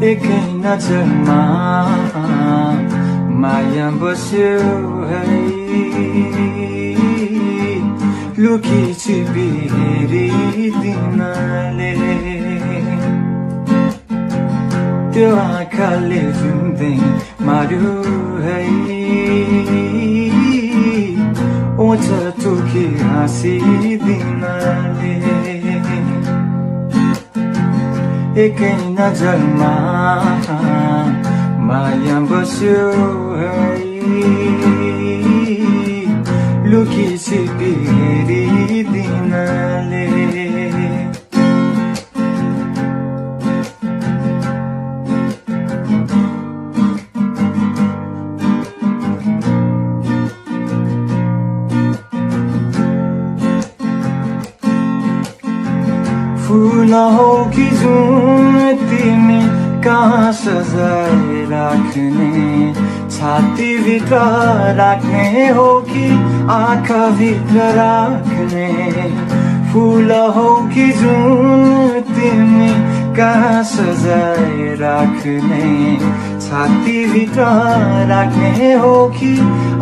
एकै नजरमा माया बस्यो है लुकी छिपी हेरिदिनले त्यो आँखाले जुन्दै मार्यो है ओठ टोकी हाँसिदिनले एकै नजरमा माया बस्यो है लुकी छिपी हेरिदिनले फूल हो कि जुन तिमी कहाँ सजाए राख्ने छातीभित्र राख्ने हो कि आँखाभित्र राख्ने फूल हो कि जुन तिमी कहाँ सजाए राख्ने छातीभित्र राख्ने हो कि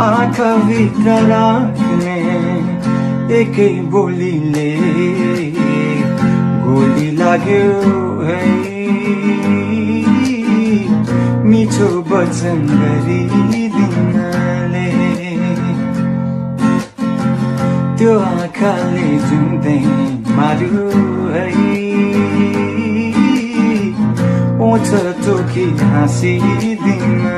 आँखाभित्र राख्ने एकै बोलीले गोली लाग्यो है मिठो वचन गरिदिनले त्यो आँखाले जुन्दै मार्यो है ओठ टोकी हाँसिदिनले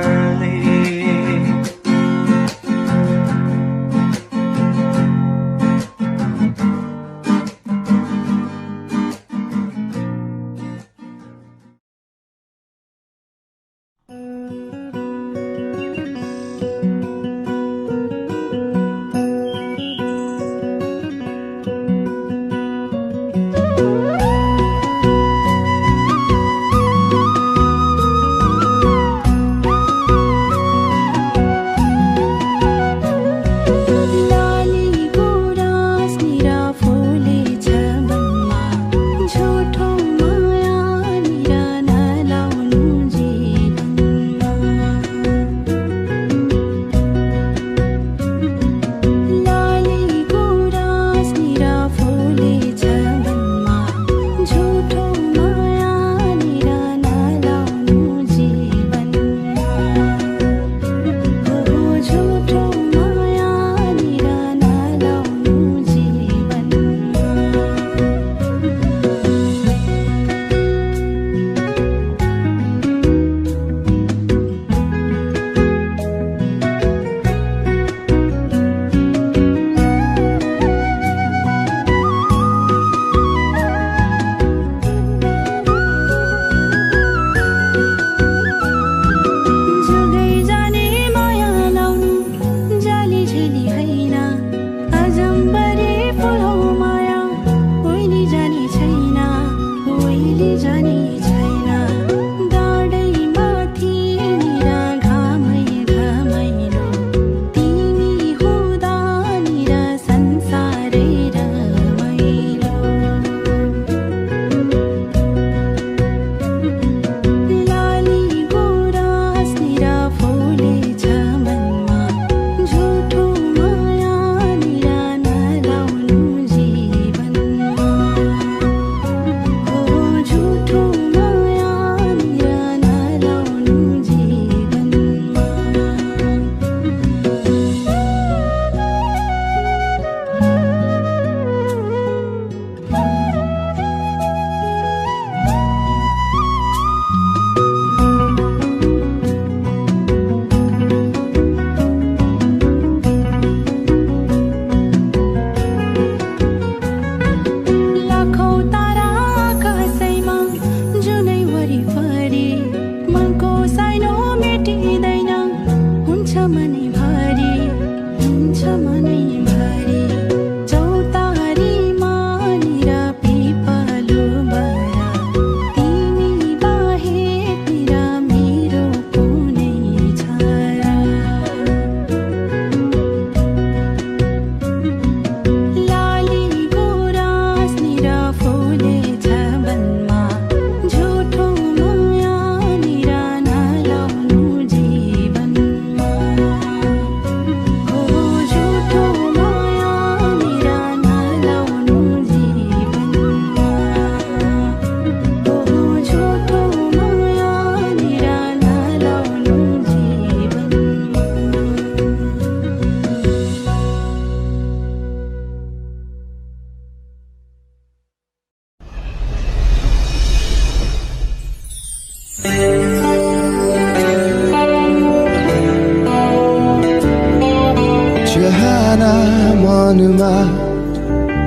चाहना मनमा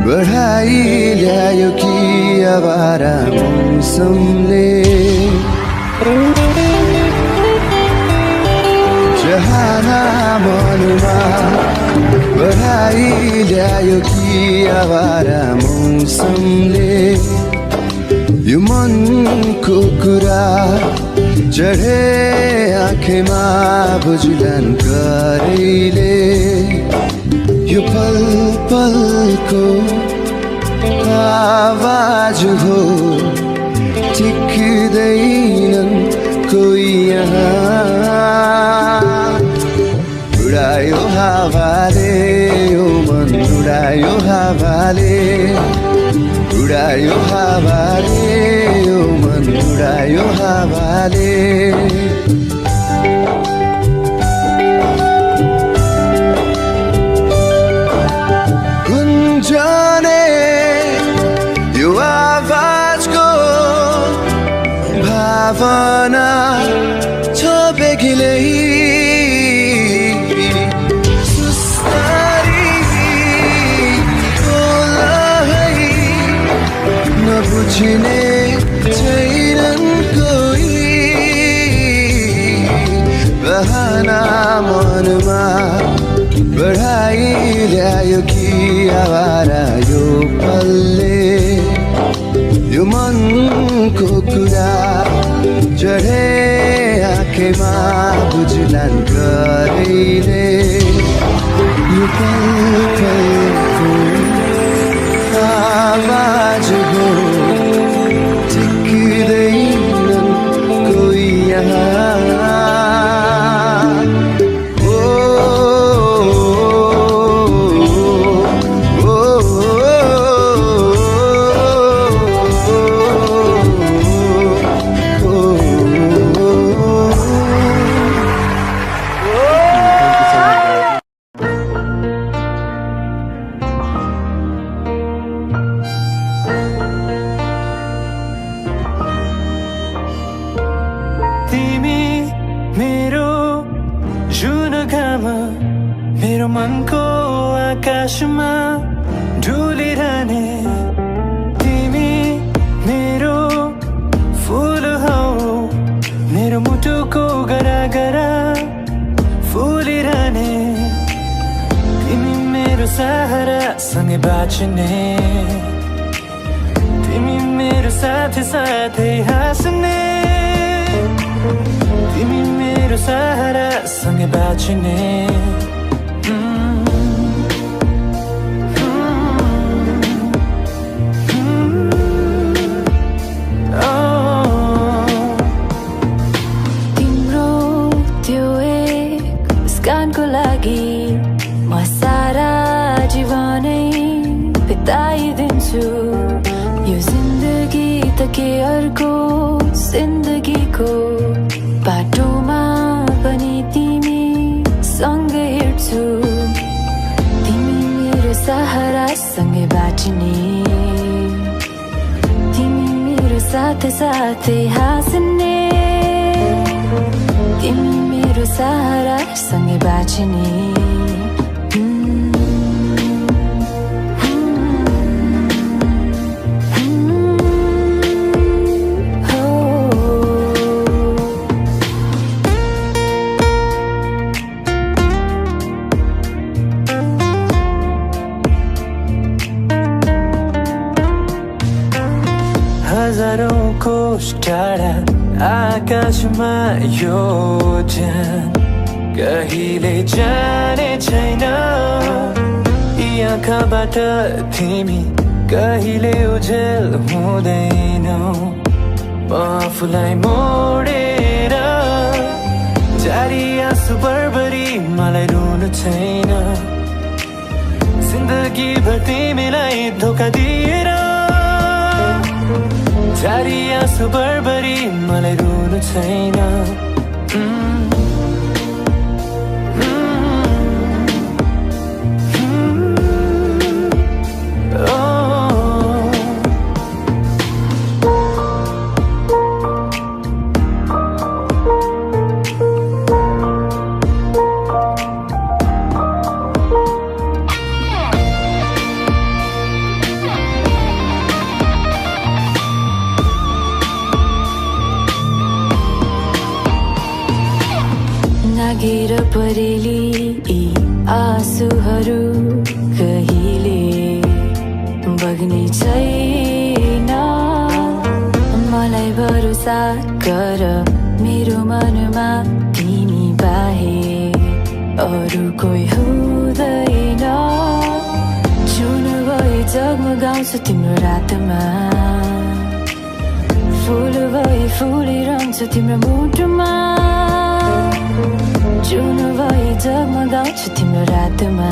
बढाइल्यायो कि आवारा मौसमले चाहना मनमा बढाइल्यायो कि आवारा मौसमले यो मनको कुरा चढे आँखेमा बुझुलान करैले यो पल पलको आवाज हो टिक्दैनन् कोही यहाँ उडायो हावाले यो मन उडायो हावाले उडायो हावाले यो मन उडायो हावाले गुन्जने यो आवाजको भावना छ बेगिलै बुझ्ने छैनन् कोही बहाना मनमा बढाइल्यायो कि आवारा यो पलले यो मनको कुरा चढे आँखेमा बुझ्लान् करैले यो पल पलको आवाज हो टिक्दैनन् कोही यहाँ मेरो मनको आकाशमा ढुलिरहने तिमी मेरो फुल हौ मेरो मुटुको गरागरा फुलिरहने तिमी मेरो सहारा सँगै बाँच्ने तिमी मेरो साथै साथै हाँस्ने तिमी मेरो सहारा सँगै बाँच्ने तिम्रो त्यो एक मुस्कानको लागि म सारा जीवनै बिताइदिन्छु यो जिन्दगी त के अर्को जिन्दगीको बाटोमा पनि तिमी सँगै हिँड्छु तिमी मेरो सहारा सँगै बाँच्ने तिमी मेरो साथै साथै हाँस्ने तिमी मेरो सहारा सँगै बाँच्ने हजारौं कोस टाढा आकाशमा यो ज्यान कहिले जाने छैन यी आँखाबाट तिमी कहिले ओझेल हुँदैनौ आफूलाई मोडेर जारी आँसु बरबरी मलाई रुनु छैन जिन्दगी भर तिमीलाई धोका दिएर जारी आँसु बरबरी मलाई रुनु छैन आँसुहरू कहिले बग्ने छैन मलाई भरोसा गर मेरो मनमा तिमी बाहेक अरू कोही हुँदैन जुन भए जगमगाउँछु तिम्रो रातमा फुल भए फुलिरहन्छु तिम्रो मुटुमा जुन भए जगमगाउँछु तिम्रो रातमा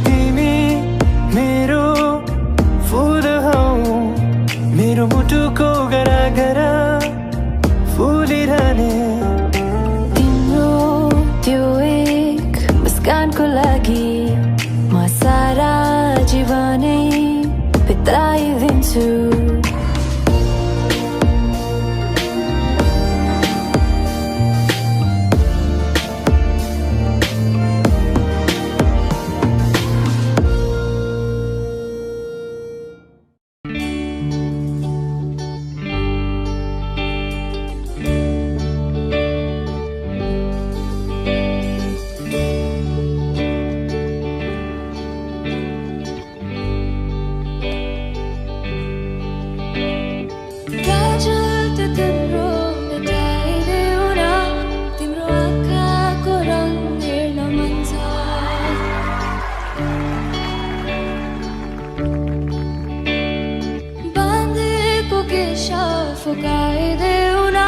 तिमी मेरो फुल हौ मेरो मुटुको गरागरा फुलिरहने तिम्रो त्यो एक मुस्कानको लागि म सारा जीवनै बिताइदिन्छु फुकाइदेऊ न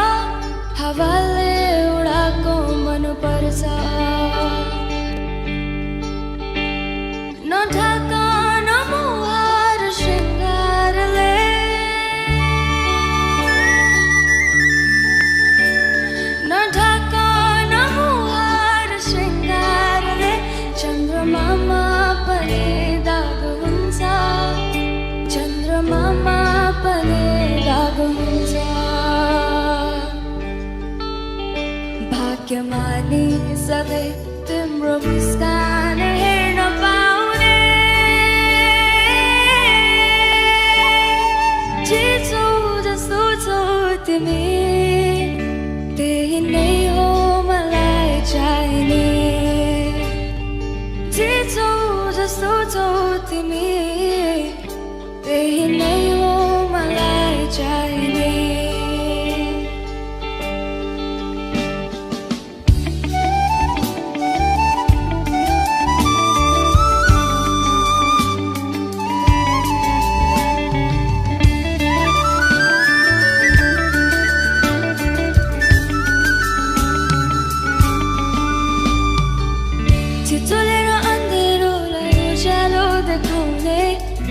हावाले उडाको मनपर्छ नढाका नमुहार शृङ्गारले नढाका नमुहार शृङ्गारले चन्द्रमामा पनि दाग हुन्छ चन्द्रमामा पनि दाग हुन्छ भाग्यमानी सधैँ तिम्रो मुस्कान हेर्न पाउने चिसो जस्तो छौ तिमी त्यही नै हो मलाई चाहिने चिसो जस्तो छौ तिमी त्यही नै हो मलाई चाहिने चिचोलेर अन्धेरोलाई उज्यालो देखाउने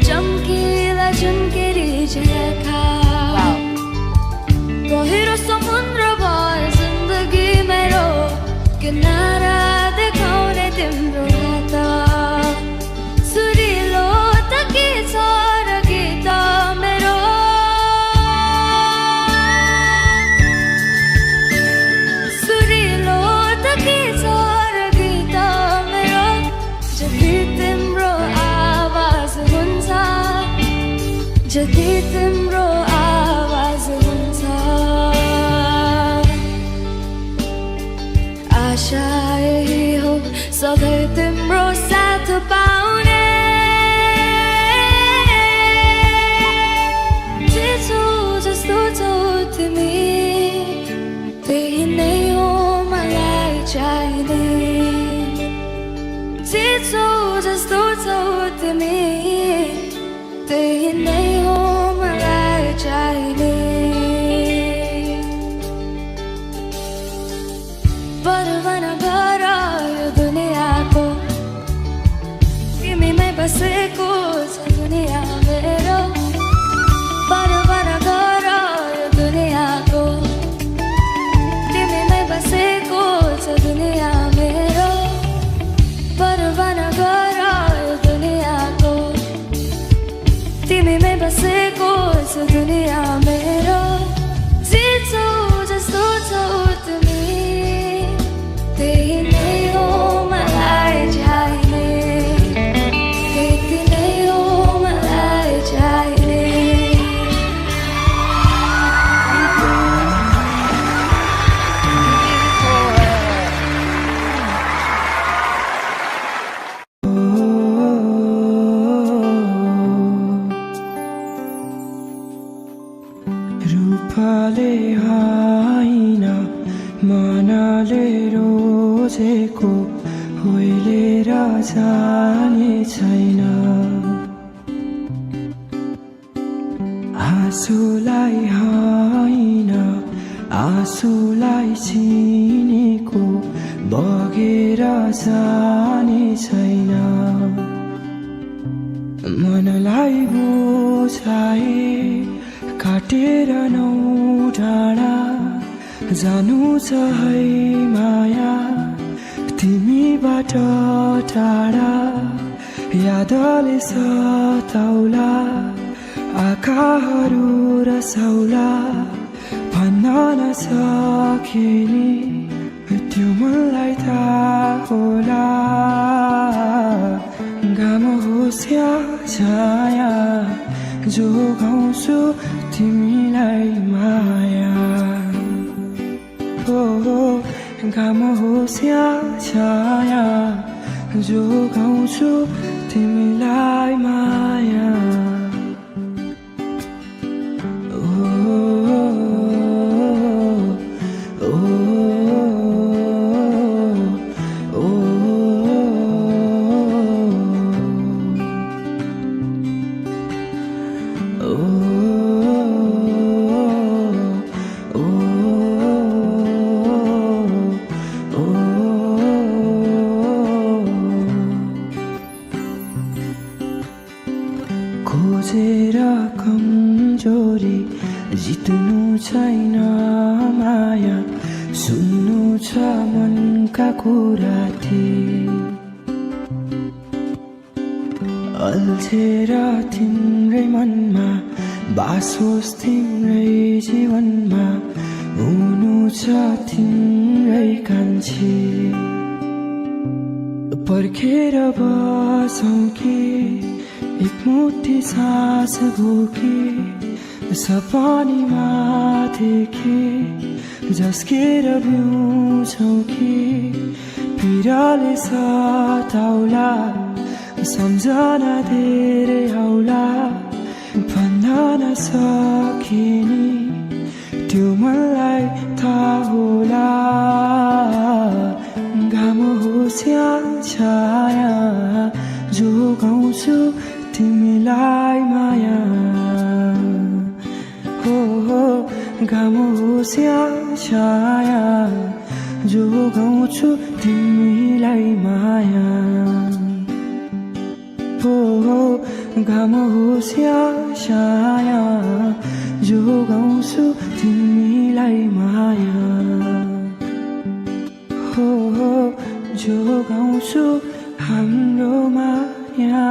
चम्किला जुनकेरी झलका गहिरो समुद्र भयो जिन्दगी मेरो किनारा देखाउने तिम्रो हात सुरिलो त के छ र गीत मेरो सुरिलो त के छ र गीत मेरो जति तिम्रो आवाज हुन्छ जति तिम्रो आवाज हुन्छ आशा यही हो सधैँ तिम्रो साथ पाउने चिसो जस्तो छौ तिमी त्यही नै हो मलाई चाहिने चिसो जस्तो छौ तिमी त्यही नै हो मलाई चाहिने परवान गर यो दुनियाँको तिमीमै बसेको छ दुनियाँ मेरो परवान गर यो दुनियाँको तिमीमै बसेको छ दुनियाँ मेरो परवान गर यो दुनियाँको तिमीमै बसेको छ दुनियाँ मेरो चिसो जस्तो छौ तिमी त्यही नै हो मलाई चाहिने त्यति नै हो मलाई चाहिने आँखाले होइन मनले रोजेको होइलेर जाने छैन आँसुलाई होइन आँसुलाई चिनेको बगेर जाने छैन मनलाई बुझाए काटेर नौ डाँडा जानु छ है माया तिमीबाट टाढा यादले सताउला आँखाहरू रसाउला भन्न नसके नि त्यो मनलाई थाहा होला घाम होस् या छाया जोगाउँछु तिमीलाई माया हो घाम होस् या छाया जोगाउँछु तिमीलाई माया खोजेर कमजोरी जित्नु छैन माया सुन्नु छ मनका कुरा अल्झेर तिम्रै मनमा बास होस् तिम्रै जीवनमा हुनु छ तिम्रै कान्छी पर्खेर बसौँ कि एक मुठी सास भोके सपनीमा देखे झस्केर बिउँछौँ कि पिराले सताउला सम्झना धेरै आउला भन्न नसके नि त्यो मनलाई थाहा होला घाम होस् या छाया जोगाउँछु तिमीलाई माया हो घाम होस् या छाया जोगाउँछु तिमीलाई माया हो घाम होस् या छाया जोगाउँछु तिमीलाई माया हो जोगाउँछु हाम्रो माया